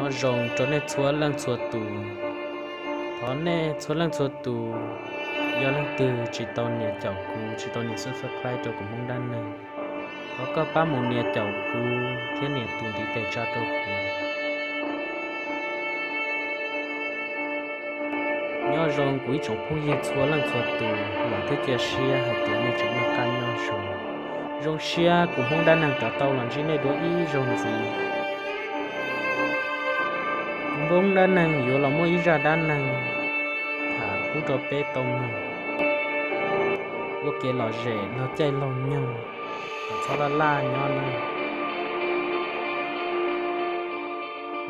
Nyob zoo rau nej txhua leej txhua tus. Thov nej txhua leej txhua tus, yog leej twg tsis tau nias caum kuv, tsis tau nias subscribe rau kuv Hmoob Dab Neeg, thov koj pab mus nias caum kuv thiab nias tus ntiv tes tsa rau kuv. Nyob zoo kuv ib tsoom phooj ywg txhua leej txhua tus, los thiab cia siab hais tias nej tseem noj qab nyob zoo. Zoo siab kuv Hmoob Dab Neeg rov tau los ntsib nej dua ib zaug ntxiv. Kuv Hmoob Dab Neeg yuav los muaj ib zaj dab neeg tham pub rau peb tau mloog ua kev lom zem laug caij laug nyoog, kom txhob laj laj nyob nawb.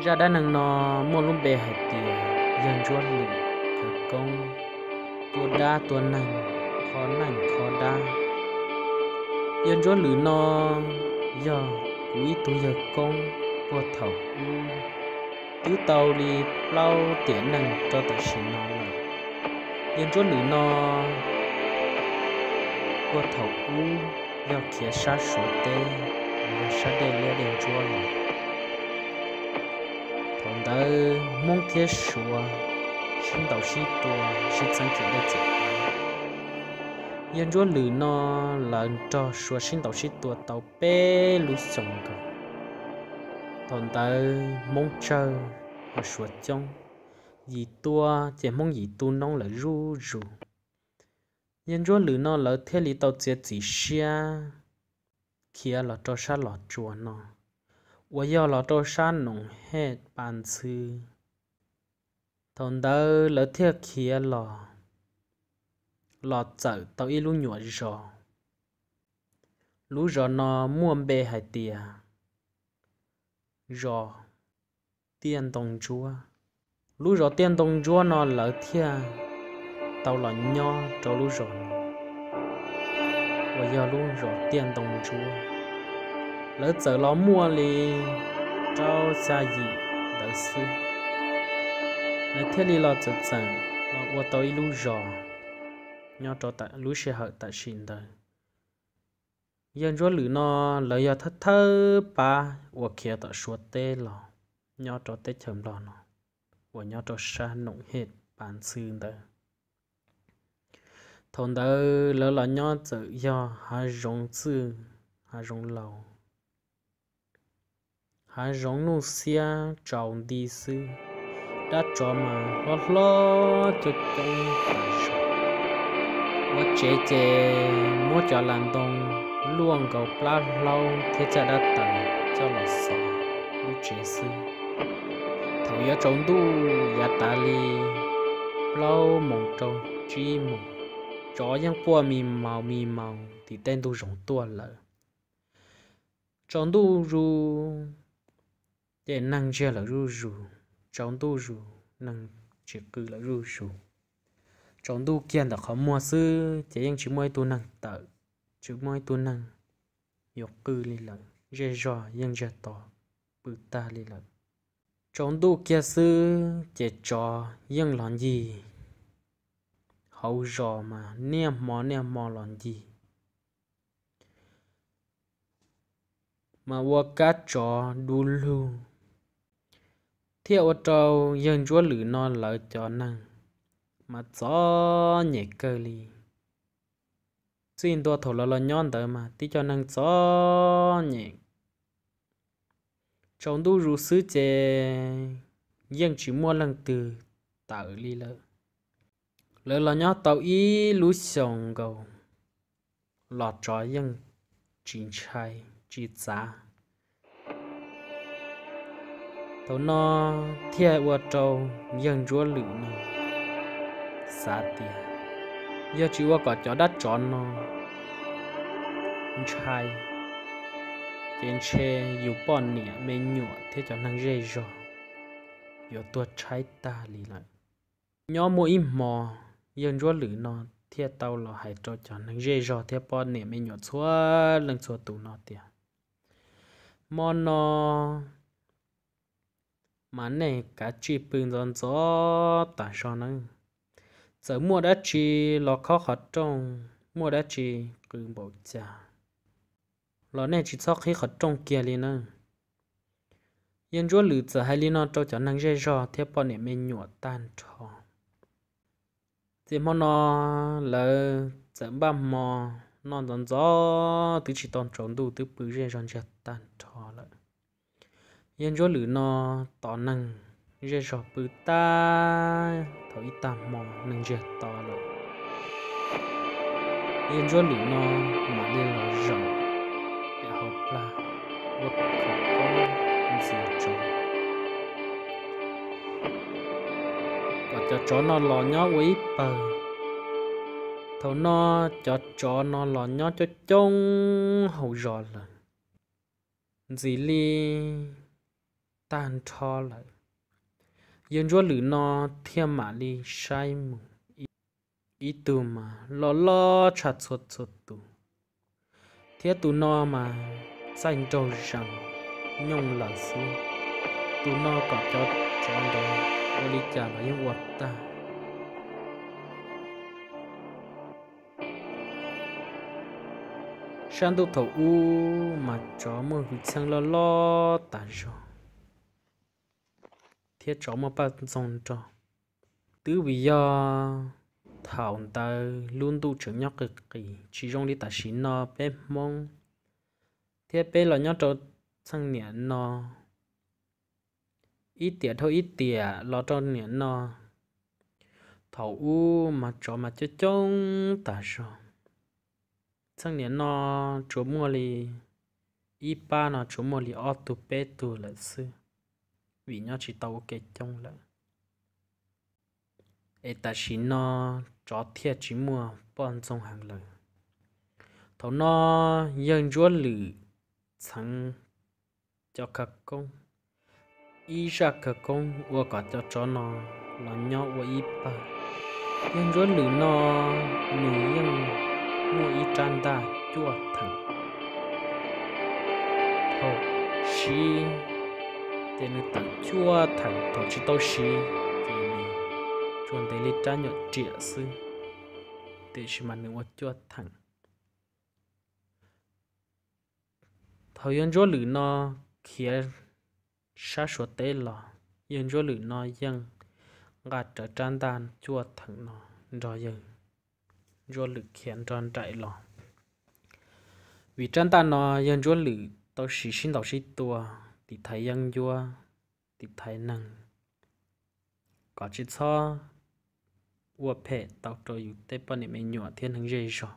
Zaj dab neeg no muaj lub npe hais tias yawg Ntsuab Lwm khawv koob, tua dab tua neeg, kho neeg kho dab. Yawg Ntsuab Lwm no yog kuv ib tug yawg koob puag thaum ub, twb tau li plaub tiam neeg rau tam sim no lawm. Yawg Ntsuab Lwm no puag thaum ub yog khiav sab Suav teb, yog sab dej liab dej ntsuab los. Thaum ntawd Hmoob thiab Suav sib ntaus sib tua, sib txeeb ciam dej ciam av. Yawg Ntsuab Lwm no lawv nrog Suav sib ntaus sib tua tau peb lub xyoos nkaus. Thaum ntawd Hmoob tsawg, Suav coob, yim tua ces Hmoob yim tu noob lawm zuj zus. Yawg Ntsuab Lwm no lawv thiaj li tau txiav txim siab khiav los rau sab Los Tsuas no, uas yog los rau sab Noom Hej Pas Ntxhw. Thaum ntawd lawv thiaj khiav los, los txawm tau ib lub nyuam zos. Lub zos no muaj npe hais tias zos Tiaj Ntoo Ntsuab. Lub zos Tiaj Ntoo Ntsuab no lawv thiaj tau los nyob rau lub zos no, uas yog lub zos Tiaj Ntoo Ntsuab. Lawv txawm los muaj li rau xya yim ntawd xwb, lawv thiaj li los txawm txawm los ua tau ib lub zos nyob rau lub sij hawm tam sim ntawd. Yawg Ntsuab Lwm no lawv yog thawj thawj pab uas khiav tom Suav teb los nyob rau teb chaws Nplog no, uas nyob rau sab Noom Hej Pas Ntxhw ntawd. Thaum ntawd lawv los nyob txawm yog hav zoov txwj hav zoov laus, hav zoov nuj xiab tsaus nti xwb. Dab tsov mas hlob hlob coob coob tas zog. Ua tsev ces muab cov las ntoo luaj nkaus plab hlaub thiab caj dab taws coj los xov lub tsev xwb. Thaum yuav tsaus ntuj yav tas li plaub moos rau tsib moos, tsov yeej quaj mi maus mi maus tim tej ntug zoov tuaj lawm. Tsaus ntuj zus ces neeg ntsiag lawm zuj zus, tsaus ntuj zus neeg tsis qw lawm zuj zus. Tsaus ntuj kiag ntawm qhov muag xwb ces yeej tsis muaj ib tug neeg tawm, tsis muaj ib tug neeg yuav qw li lawm, zej zog yeej ntsiag to pw tag li lawm. Tsaus ntuj kiag xwb ces tsov yeej los ncig hauv zos mas niaj hmo niaj hmo los ncig, mas ua kab tsov du lug, thiaj ua rau yawg Ntsuab Lwm no lawv cov neeg mas txom nyem kawg li. Txij ntua thaum lawv los nyob ntawd mas tib co neeg txom nyem. Tsaus ntuj zus xwb ces yeej tsis muaj leej twg tawm li lawm. Lawv los nyob tau ib lub xyoos nkaus los tsov yeej tsis ntshai tsis txav. Thaum no thiaj ua rau yawg Ntsuab Lwm no xav tias yog tsis ua kom cov dab tsov no ntshai ces ntshe yus poj niam me nyuam thiab cov neeg zej zog yuav tuag tshaib tag li lawm. Nyob muaj ib hmo, yawg Ntsuab Lwm no thiaj tau los hais rau cov neeg zej zog thiab poj niam me nyuam txhua leej txhua tus no tias, hmo no mas nej kav tsij pw ntxov ntxov tas zog nawb. Txawm muaj dab tsi los khob qhov rooj, muaj dab tsi qw npaum cas los nej tsis txhob qhib qhov rooj kiag li nawb. Yawg Ntsuab Lwm txawm hais li no rau cov neeg zej zog thiab poj niam me nyuam tag nrho. Ces hmo no lawv txawm npaj hmo noj ntxov ntxov twb tsis tau tsaus ntuj twb pw zej zog ntsiag tag nrho lawm. Yawg Ntsuab Lwm no tos neeg zej zog pw tag, thaum ib tag hmo neeg ntsiag to lawm, Yawg Ntsuab Lwm no mam li los zaum hauv plag ua khawv koob ntxias tsov, kom cov tsov no los nyob ua ib pawg. Thaum no cov tsov no los nyob coob coob hauv zos lawm. Ntxim li tag nrho lawm, Yawg Ntsuab Lwm no thiaj mam li saib mus, ib tug mas loj loj tshaj txhua txhua tus, thiab tus no mas txaij nraug zees nyooj lawm xwb. Tus no kom cov tsov ntawd ua li cas los yeej ua tag. Sab ntuj thaum ub mas tsov muaj hwj txheej loj loj tas zog, thiab tsov muaj paj ntxoog nrog. Twb vim yog thaum ntawd lub ntuj tseem nyob qis qis, tsis zoo li tam sim no peb Hmoob thiab peb los nyob rau txheej niam no, ib tiam dhau ib tiam los rau niam no. Thaum ub mas tsov mas coob coob tas zog. Txheej niam no tsuas muaj li, ib pab no tsuas muaj li ob tug peb tug lawm xwb, vim nyob tsis tau ua ke coob lawm. Es tam sim no tsov thiaj tsis muaj poj ntxoog heev lawm. Thaum no Yawg Ntsuab Lwm txheev cov khawv koob, ib zaj khawv koob ua kom cov tsov no los nyob ua ib pawg. Yawg Ntsuab Lwm no nws yeej muaj ib rab ntaj cuaj theem. Thaum siv ces nws tawm cuaj theem, thaum tsis tau siv ces nws tsuas ntev li rab nyuam riam xwb, tiam sis mas nws ua cuaj theem. Thaum Yawg Ntsuab Lwm no khiav sab Suav teb los, Yawg Ntsuab Lwm no yeej nqa rawv rab ntaj cuaj theem no nrog Yawg Ntsuab Lwm khiav nrog nraim los. Vim rab ntaj no Yawg Ntsuab Lwm tau siv sib ntaus sib tua, tiv thaiv yeeb ncuab, tiv thaiv neeg, kom tsis txhob ua phem tau rau yus tej poj niam me nyuam thiab neeg zej zog.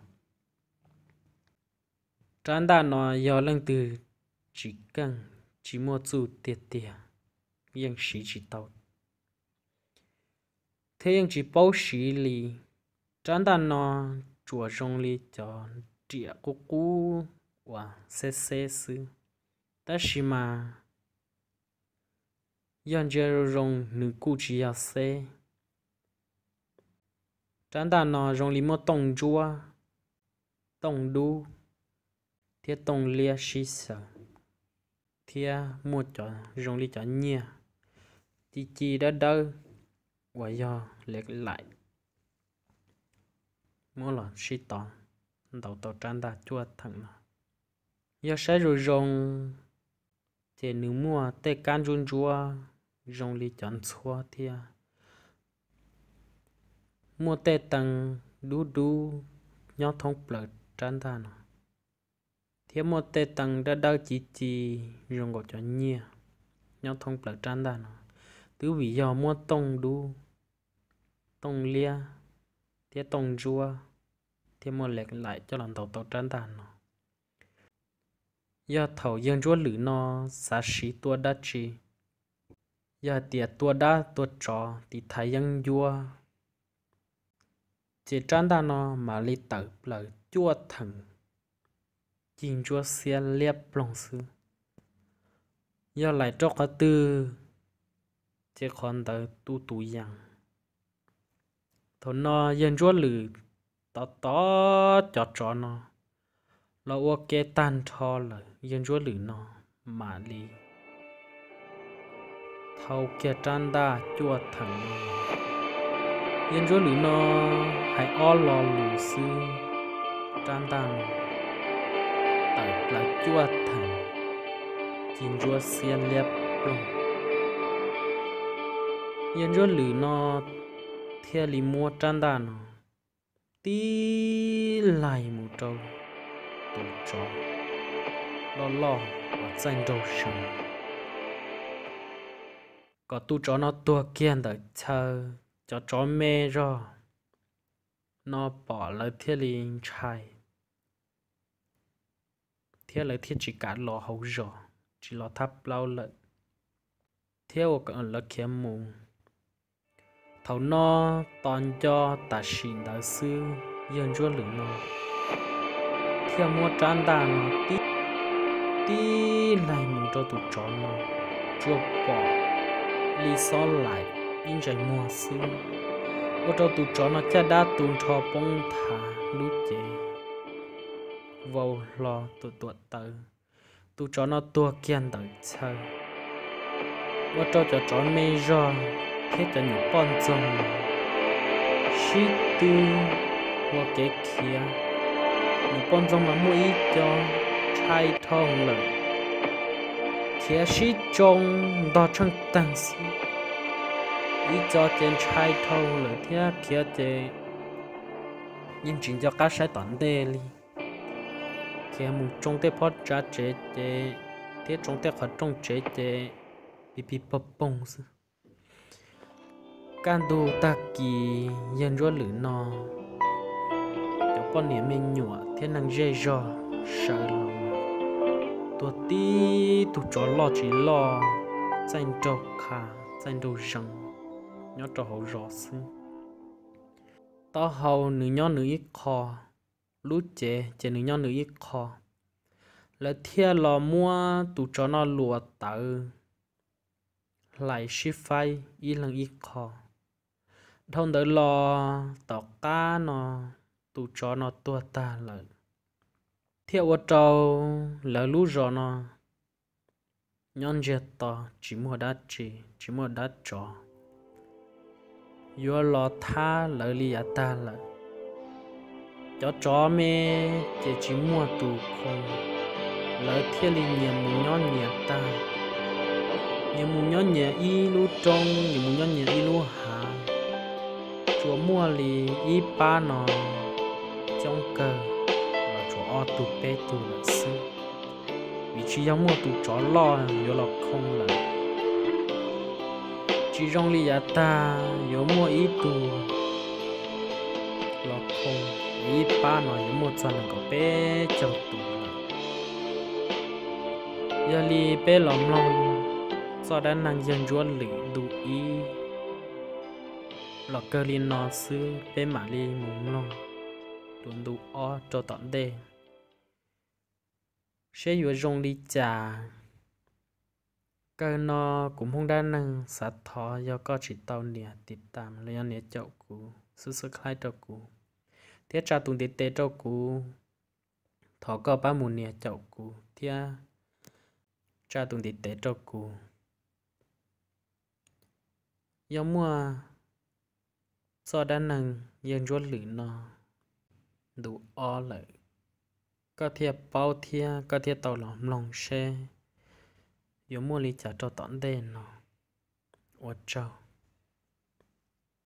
Rab ntaj no yog leej twg tsis keej, tsis muaj txuj tiag tiag, yeej siv tsis tau thiab yeej tsis paub siv li. Rab ntaj no tsuas zoo li cov riam qub qub uas xeb xeb xwb, tab sis mas yog ntsia zoo zoo nws kuj tsis yog xeb. Rab ntaj no zoo li muaj tooj ntsuab, tooj dub thiab tooj liab sib xyaw, thiab muaj cov zoo li cov nyiaj ci ci dawb dawb uas yog lev laim muab los sib tov ntaus tau rab ntaj cuaj theem no. Yog saib zoo zoo ces nws muaj tej kab ntsuab ntsuab zoo li cov ntxhuab thiab muaj tej tee dub dub nyob thoob plaws rab ntaj no, thiab muaj tej tee dawb dawb ci ci zoo nkaus cov nyiaj nyob thoob plaws rab ntaj no. Twb vim yog muab tooj dub, tooj liab thiab tooj ntsuab thiab muaj lev laim coj los ntaus tau rab ntaj no. Yog thaum Yawg Ntsuab Lwm no xav siv tua dab tsi, yog hais tias tua dab tua tsov tiv thaiv yeeb ncuab, ces rab ntaj no mam li tawm plaws cuaj theem, cig ntsuab xiab liab ploog xwb. Yog laim rau qhov twg ces qhov ntawd tu tus yees. Thaum no Yawg Ntsuab Lwm tov tov cov tsov no los ua ke tag nrho lawm, Yawg Ntsuab Lwm no mam li thau kiag rab ntaj cuaj theem no los. Yawg Ntsuab Lwm no hais ob lo lus xwb, rab ntaj no tawm plaws cuaj theem, cig ntsuab xiab liab ploog. Yawg Ntsuab Lwm no thiaj li muab rab ntaj no tib laig mus rau tus tsov loj loj uas txaij nraug zees, kom tus tsov no tuag kiag ntawm chaw. Cov tsov me zog no pom lawv thiaj li ntshai, thiab lawv thiaj tsis kam los hauv zos, tsis los thab plaub lawm, thiab ua lawv khiav mus. Thaum no tos nco tam sim ntawd xwb, yawg Ntsuab Lwm no thiaj muab rab ntaj no tib laig mus rau tus tsov no, tsuas pom li xob laim ib ntsais muag xwb, ua rau tus tsov no caj dab tu nrho poob nthav, lub cev vau hlo tuam tuam tawv. Tus tsov no tuag kiag ntawm chaw, ua rau cov tsov me zog thiab cov nyuam poj ntxoog sib tw ua kev khiav. Nyuam poj ntxoog mas muaj ib co ntshai dhau lawm, khiav sib tsoo ntog tsheej teeg xwb. Ib co ces ntshai dhau lawm thiab khiav ces yeej tsis nco qab saib tom ntej li. Khiav mus tsoo tej phab tsav tsev ces, thiab tsoo tej qhov rooj tsev ces pig pig poog poog xwb. Kaj ntug tag kis yawg Ntsuab Lwm no, cov poj niam me nyuam thiab neeg zej zog sawv los, tuag tib tug tsov loj tsis loj, txaij nraug qha, txaij nraug zees nyob rau hauv zos xwb. Taub hau nws nyob nws ib qho, lub cev ces nws nyob nws ib qho. Lawv thiaj los muab tus tsov no luas tawv hlais sib faib ib leeg ib qho. Dhau ntawd los tom qab no tus tsov no tuag tag lawm, thiaj ua rau lawv lub zos no nyob ntsiag to, tsis muaj dab tsi, tsis muaj dab tsov yuav los thab lawv li yav tag lawm. Cov tsov me ces tsis muaj tus khoo, lawv thiaj li nyias mus nyob nyias tag, nyias mus nyob nyias ib lub roob, nyias mus nyob nyias ib lub hav. Tsuas muaj li ib pab no coob kawg los tsuas ob tug peb tug lawm xwb, vim tsis yog muaj tus tsov loj yuav los khoo lawm. Tsis zoo li yav tag yuav muaj ib tug los khoo, ib pab no yuav muaj txog nees nkaum peb caug tus lawm. Yog li peb los mloog txoj dab neeg yawg Ntsuab Lwm ntu ib los kawg li no xwb, peb mam li mus mloog ntu ob rau tom ntej seb yuav zoo li cas. Kawg no kuv Hmoob Dab Neeg xav thov yog koj tsis tau nias tiv tam los yog nias caum kuv, subscribe rau kuv, thiab tsa tus ntiv tes rau kuv. Thov koj pab mus nias caum kuv thiab tsa tus ntiv tes rau kuv. Yog muaj txoj dab neeg yawg Ntsuab Lwm no ntu ob lawm, koj thiaj paub thiab koj thiaj tau los mloog seb yuav muaj li cas rau tom ntej no. Ua tsaug.